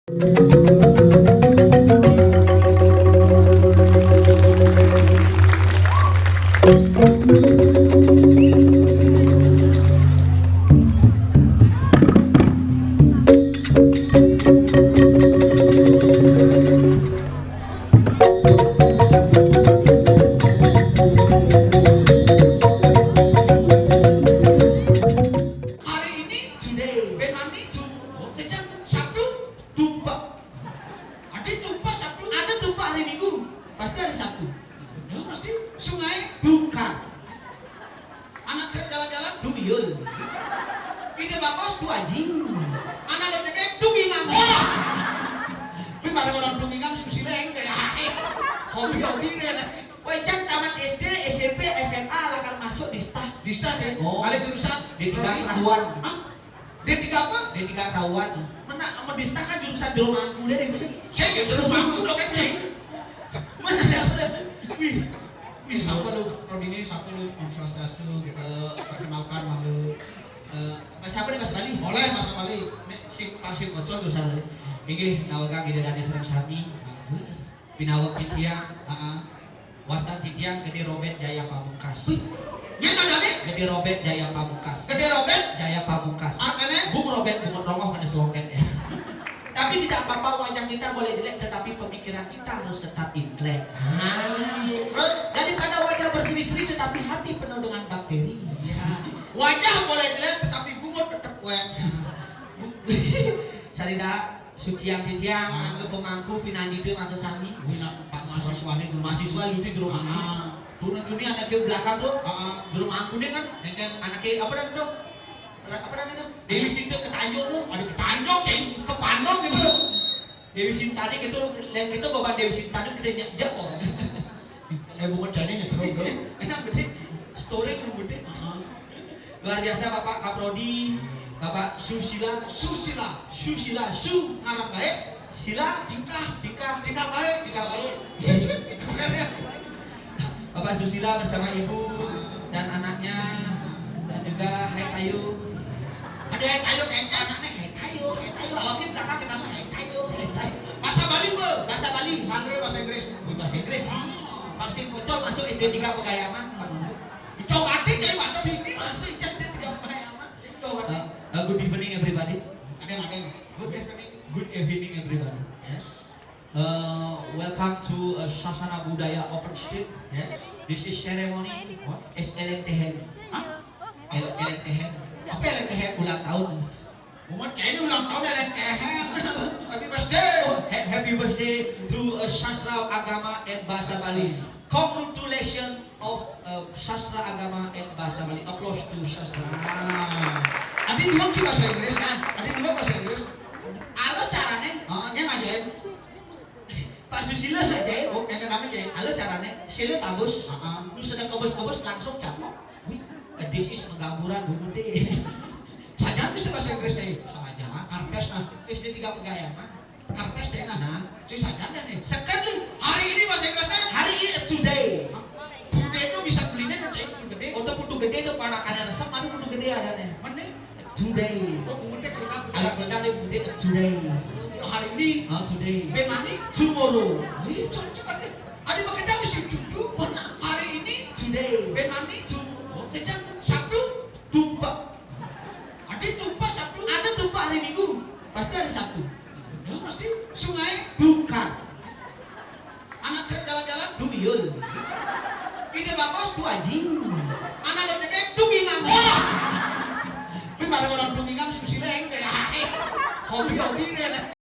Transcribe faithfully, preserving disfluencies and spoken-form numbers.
Hari ini, today, ben mandi, Jum-, oh, kejam, Sabtu, tumpek. Ada tumpek Sabtu? Ada tumpek hari Minggu, pasti hari Sabtu. Bener pasti. Sungai? Bukan. Anak kerja jalan-jalan? Tuyul. Ide bagus? Tuaji. Anak lo cekek? Tungingang. Wah! Tapi bareng orang Tungingang susi bengke. Hobi-hobi deh. Woi, Cang, tamat S D, S M P, S M A, lakar masuk di stah. Di stah, ya? Oh. Alih jurusan? D tiga Prodi? Kerahuan. Hah? D tiga apa? D tiga ketahuan. Mana sama Dista kan jurusan jero mangku deh, deh, sih. Saya ya jero mangku dong kan, Cing. Mana ada, mana ada? Wih. Wih, siapa lu? Prodine siapa lu? Om Swastiastu, gitu. Eh, perkenalkan malu. Eh, bahasa apa nih, bahasa Bali? Boleh, bahasa Bali. Nek si Pak si Pocol jurusan Bali. Inggih, nawakang ida dane sareng sami. Ampun. Pinaweg titiang. Heeh. Wastan titiang Gede Robert Jaya Pamungkas. Wih, nya nadane? Gede Robert Jaya Pamungkas. Gede Robert? Jaya Pamungkas. Artine? Bung Robert bungut rongoh kana seloket ya. Tapi tidak apa-apa, wajah kita boleh jelek, tetapi pemikiran kita harus tetap intelek. Nah. Terus? Daripada wajah berseri-seri tetapi hati penuh dengan bakteri. Iya. Wajah boleh jelek tetapi bungut tetap kuat. Sarida. Suciang titiang, ah, ngangge pemangku pinandi tu ngangge sami. Wih, lah, Pak mahasiswane tuh. Mahasiswa itu jero mangku. Ah. Turun dunia anak ke belakang tuh. Ah, ah. Jero mangku dia kan. Enten. Anak ke apa dah tuh? Apa dah tuh? Dewi Sinta ketanjung tuh. Ada ketanjung, Cing. Kepandung gitu. Dewi Sinta nih gitu, lain gitu bawa Dewi Sinta nih kita nyak jek, oh. Eh, bukan jane nyetruk, Bro. Enak gede. Story lu gede. Ah. Luar biasa Bapak Kaprodi, Bapak Susila. Susila. Susila, Su. Ngaran baik. Sila. Tingkah. Tingkah. Tingkah baik. Tingkah baik. Iya, cuy. Tingkah baik. Bapak Susila bersama Ibu dan anaknya dan juga Hai Tayo. Ada Hai Tayo, kayaknya anaknya Hai Tayo, Hai Tayo. Awaknya belakang kenapa Hai Tayo, Hai Tayo. Bahasa Bali, Bu. Bahasa Bali. Sangre bahasa Inggris. Bukan bahasa Inggris. Ah. Vaksin Pocol masuk S D tiga Pegayangan. Dicokatin dari masuk. Sini masuk, Ijaz, dia tidak main amat. Dicokatin. Uh, uh, good evening, everybody. Ada yang ada. Good evening. Good evening, everybody. Yes. Uh, welcome to, uh, Sasana Budaya Open Stage. Yes. This is ceremony. What? Is elentehen. Hah? El elentehen. Apa elentehen? Ulang tahun. Mumun kayaknya ulang tahun elentehen. Happy birthday. Oh, ha-, happy birthday to, uh, Sastra Agama and Bahasa Bali. Congratulations of, uh, Sastra Agama and Bahasa Bali. Applause to Sastra. Ah. Adi dua sih bahasa Inggris. Nah. Adi dua bahasa Inggris. Alo carane. Ah, dia ngajain. Pak Susilo ngajain. Oh, yang kenapa, Cek? Alo carane. Silo tabus. Ah, ah. Lu sedang kebus-kebus langsung capok. Wih, kedis is menggamburan bungut deh. Saja bisa bahasa Inggris deh. Saja. Karpes, ah. S D tiga Pegayangan. Karpes deh, nah. Nah. Si saja deh nih. Sekali. Hari ini bahasa Inggrisnya? Hari ini, today. Hah? Today itu bisa belinya tuh, Cek, putu gede. Untuk putu gede itu panakannya resep, mana putu gede adanya. Mana? Today. Oh, bungut deh, kereta. Anak kereta nih, bungut deh, today. Ya, hari ini. Ah, today. Ben mandi? Tomorrow. Wih, cocok aja. Ada bekerja mesti duduk. Mana? Hari ini? Today. Ben mandi? Tomorrow. Oh, kerja Sabtu? Tumpah. Ada tumpah Sabtu? Ada tumpah hari Minggu. Pasti hari Sabtu. Bener pasti. Sungai? Bukan. Anak saya jalan-jalan? Tuyul. Ide bagus? Tuaji. Anak lo cekek? Tungingang. Wah! Tapi bareng orang Tungingang susi bengke. Hobi-hobi deh.